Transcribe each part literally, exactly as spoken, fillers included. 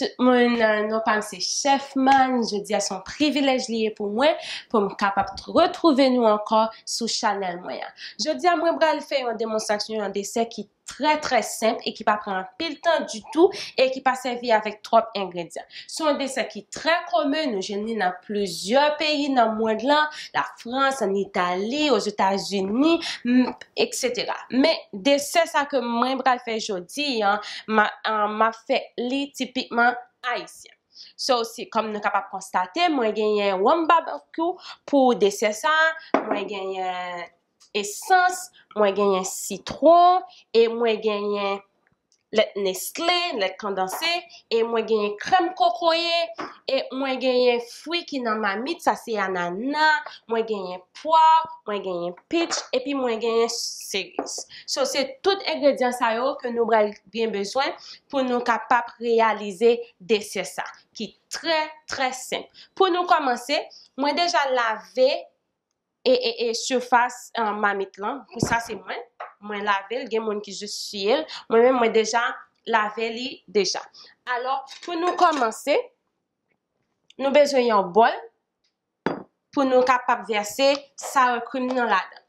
Tout moun, non pa m se Chef Man. Jodi a se yon privilèj li ye pou mwen, pou m kapab retwouve nou ankò sou chanèl mwen an. Jodi a mwen pral fè yon demonstrasyon, yon desè ki trè, trè senp e ki pa pran anpil tan ditou e ki pa sèvi avèk twòp engredyan. Se yon desè ki trè komen, nou jwenn li nan plizyè peyi nan mond lan, Lafrans, ann Itali, Ozetazini, m, etsetera. Men, desè sa ke mwen pral fè jodi an, m a, an, m ap fè li tipikman ayisyen. So, si, kòm nou kapab konstate, mwen genyen wonm babekyou pou desè sa, mwen genyen esans, mwen genyen sitwon, e mwen genyen lèt Nestle, lèt kondanse, e mwen genyen krèm kokoye, e mwen genyen fwi ki nan mamit, sa se anana, mwen genyen pwa, mwen genyen peach, epi mwen genyen seriz. So, se tout engredyan sa yo ke nou pral gen bezwen pou nou kapab reyalize desè sa, ki trè, trè senp. Pou nou kòmanse, mwen deja lave e, e, e sifas, eh, mamit lan. Pou sa, se mwen. Mwen lave l, gen moun ki jis siye l. Mwen menm, mwen deja lave li deja. Alò, pou nou kòmanse, nou bezwen yon bòl pou nou kapab vèse sour cream nan ladan.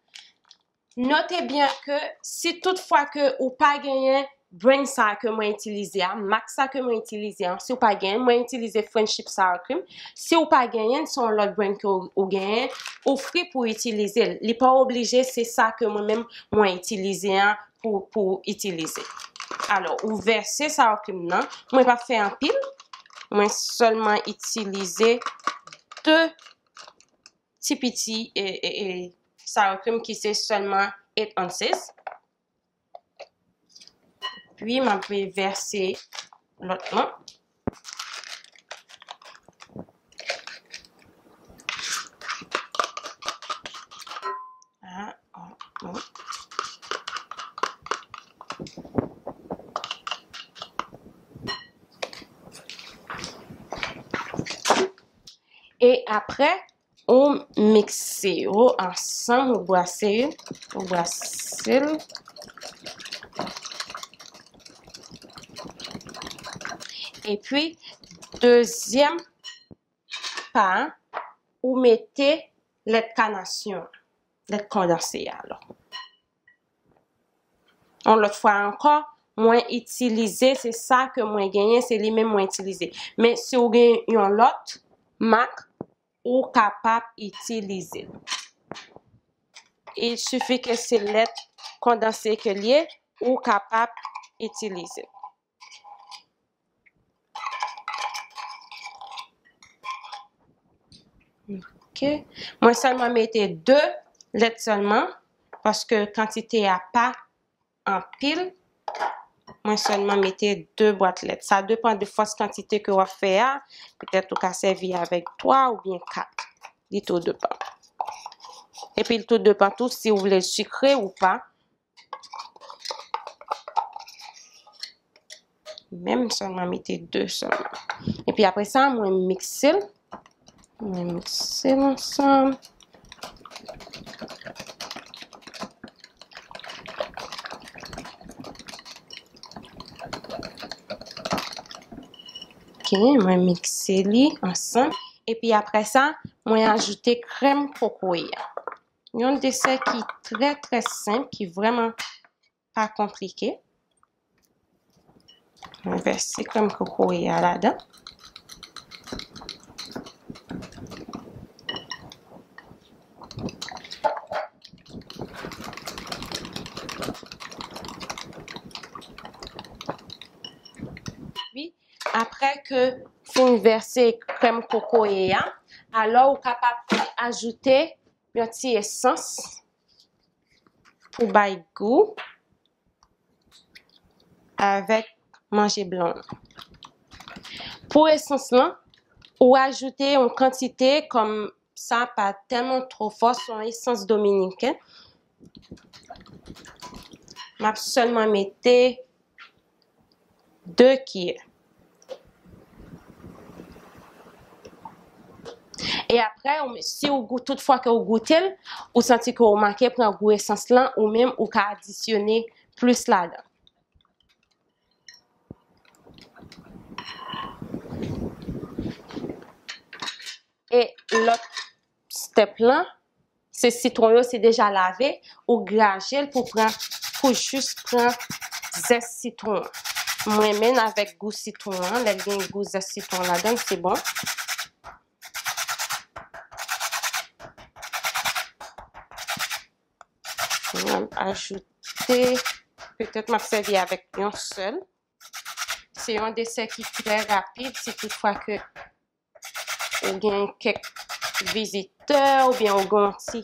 Note byen ke si tout fwa ke ou pa genyen brand sa ke mwen itilize a, mak sa ke mwen itilize an, si w pa genyen, mwen itilize Friendship Sour Cream. Si w pa genyen, se yon lòt brand ke w, ou genyen, ou free pou w itilize l. Li pa oblije se sa ke mwen menm mwen itilize an pou, pou w itilize. Alò, ou vèse sour cream nan. Mwen pa fè anpil. Mwen sèlman itilize de ti piti, e, e, e, sour cream ki se sèlman eight ounces. Epi, m ap vèse lòt lan. Ah, ah, ah. E aprè, ou mikse yo ansanm, ou brase yo, ou brase l. Epi, dezyèm pa, ou mete lèt kanasyon, lèt kondanse a, alò. Yon lòt fwa ankò, mwen itilize, se sa ke mwen genyen, se li menm mwen itilize. Men si w gen yon lòt mak, ou kapab itilize l. Il suffit ke se lèt kondanse ke l ye, ou kapab itilize l. Ok. Mwen sèlman mete de lèt sèlman, paske kantite a pa anpil. Mwen sèlman mete de bwat lèt. Sa depann de fòs kantite ke w ap fè a. Petèt ou ka sèvi avèk twa oubyen kat. Li tou depann. Epi l tou depann tou si w vle l sikre ou pa. Men m sèlman mete de sèlman. Epi apre sa, mwen mikse l. Mwen mikse l ansanm. Ok, mwen mikse li ansanm. Epi apre sa, mwen ajoute krèm kokoye a. Yon desè ki trè, trè senp, ki vrèman pa konplike. Mwen vèse krèm kokoye a ladan. Wi, apre ke fin vèse krèm kokoye a, alò ou kapab ajoute yon ti esans pou bay gou avèk manje blan an. Pou esans lan, ou ajoute yon kantite, kòm sa pa tèlman twò fò, se yon esans dominiken. M ap sèlman mete de kiyè. E apre, ou, si ou gou-, tout fwa ke ou goute l, ou santi ke ou manke pran gou esans lan, ou menm ou ka adisyone plis ladan. E lòt step lan, se sitwon yo, se deja lave, ou graje l pou pran, pou jis pran zès sitwon an. Mwen menm avèk gou sitwon an, lè l gen gou zès sitwon ladan l, se bon. Mwen ajoute, petèt m ap sèvi avèk yon sèl. Se yon desè ki trè rapid, si toutfwa ke ou gen kèk vizitè, oubyen ou gen yon ti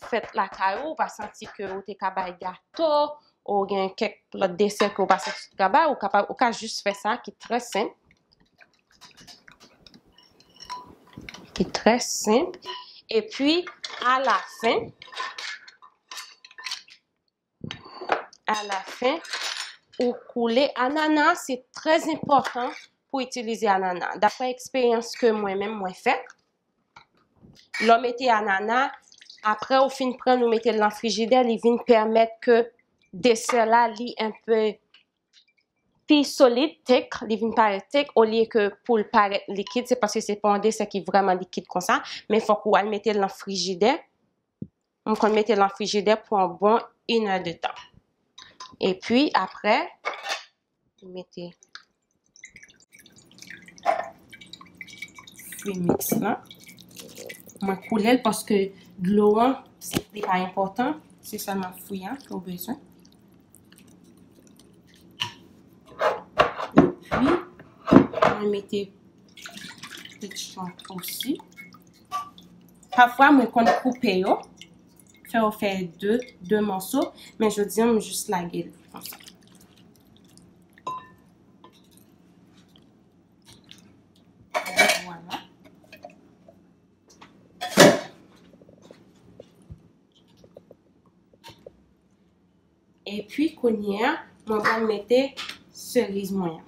fèt lakay ou, ou pa santi ke ou te ka bay gato, ou gen kèk lòt desè ke ou pa santi ou te ka bay, ou kapab, ou ka jis fè sa, ki trè senp. Ki trè senp. Epi, alafen, alafen, ou koule anana, se trè enpòtan pou itilize anana. Daprè eksperyans ke mwen menm mwen fè, lè w mete anana, apre ou fin pran, ou mete l nan frijidè, li vin pèmèt ke desè la, li enpe pi solid, thick, li vin parèt thick, olye ke pou l parèt likid, se paske se pa yon desè ki vrèman likid konsa, men fòk ou al mete l nan frijidè. M konn mete l nan frijidè pou yon bon inè de tan. Epi, apre, mete fwi miks lan. Mwen koule l paske dlo an, li pa enpòtan. Se sèlman fwi an ke w bezwen. Epi, mwen mete pichon osi. Pafwa, mwen konn koupe yo, fè yo fè de, de mòso, men jodi a, m jis lage l konsa. Vwala. Epi, kounye a, mwen pral mete seriz mwen an.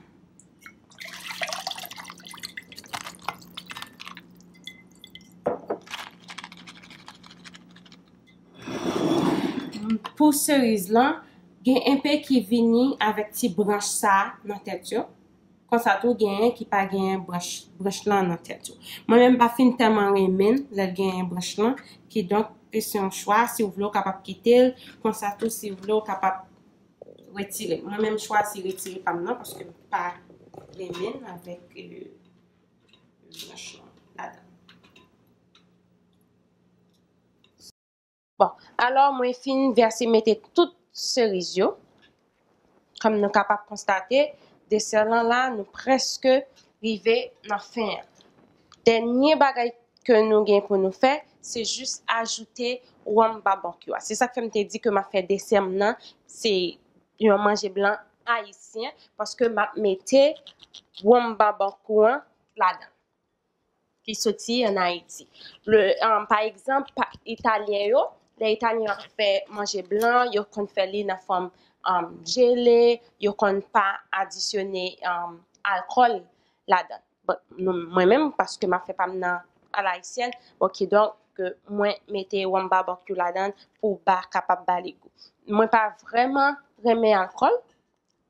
Pou seriz lan, gen enpe ki vini avèk ti branch sa a nan tèt yo. Konsa tou, genyen ki pa genyen branch, branch lan nan tèt yo. Mwen menm, m pa fin tèlman renmen l lè l genyen branch lan. Kidonk, se yon chwa. Si w vle, w kapab kite l. Konsa tou, si w vle, w kapab retire l. Mwen menm, m chwazi retire pa m nan paske m pa renmen l avèk, euh, branch lan ladan. Bon, alò, mwen fin vèse mete tout seriz yo. Kòm nou kapab konstate, desè lan la, nou prèske rive nan fen an. Dènye bagay ke nou gen pou nou fè, se jis ajoute wòm babakyou a. Se sa k fè m te di ke m ap fè desè m nan, se yon manje blan ayisyen, paske m ap mete wòm babakyou an ladan. Ki soti ann Ayiti. Le, um, pa egzanp, pa, Italyen yo, lè Italyen yo ap fè manje blan, yo konn fè li nan fòm, um, jele, yo konn pa adisyone, um, alkòl ladan. Bon, nou, mwen menm, paske m ap fè pa m nan alayisyèn, bon, kidonk, ke mwen mete wòm babakyou ladan pou ba, kapab ba li gou. Mwen pa vrèman renmen alkòl,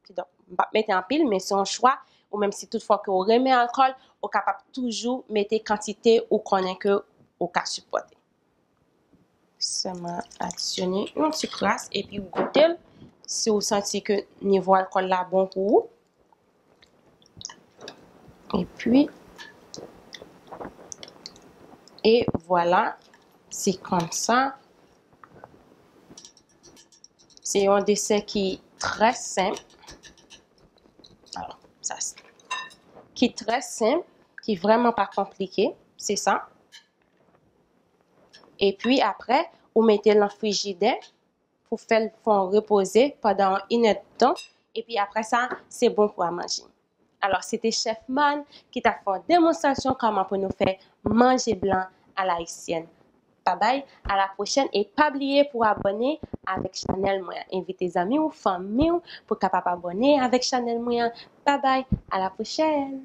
kidonk, m p ap mete anpil, men se yon chwa, ou menm si toutfwa ke w renmen alkòl, ou kapab toujou mete kantite ou konnen ke ou ka sipòte. Sèlman adisyone yon ti kras epi w goute l, si w santi ke nivo alkòl la bon pou ou. Epi, e vwala, se konsa. Se yon desè ki trè senp. Alò, sa se, ki trè senp, ki vrèman pa konplike, se sa. Epi apre, ou mete l nan frijidè pou fè l fè yon repoze pandan yon inèdtan. Epi apre sa, se bon pou a manje. Alò, se te Chèf Man ki t ap fè yon demonstrasyon kòman pou nou fè manje blan alayisyèn. Babay, a la pwochèn, e pa bliye pou abòne avèk chanèl mwen an. Envite zanmi w, fanmi w pou kapab abòne avèk chanèl mwen an. Babay, a la pwochèn!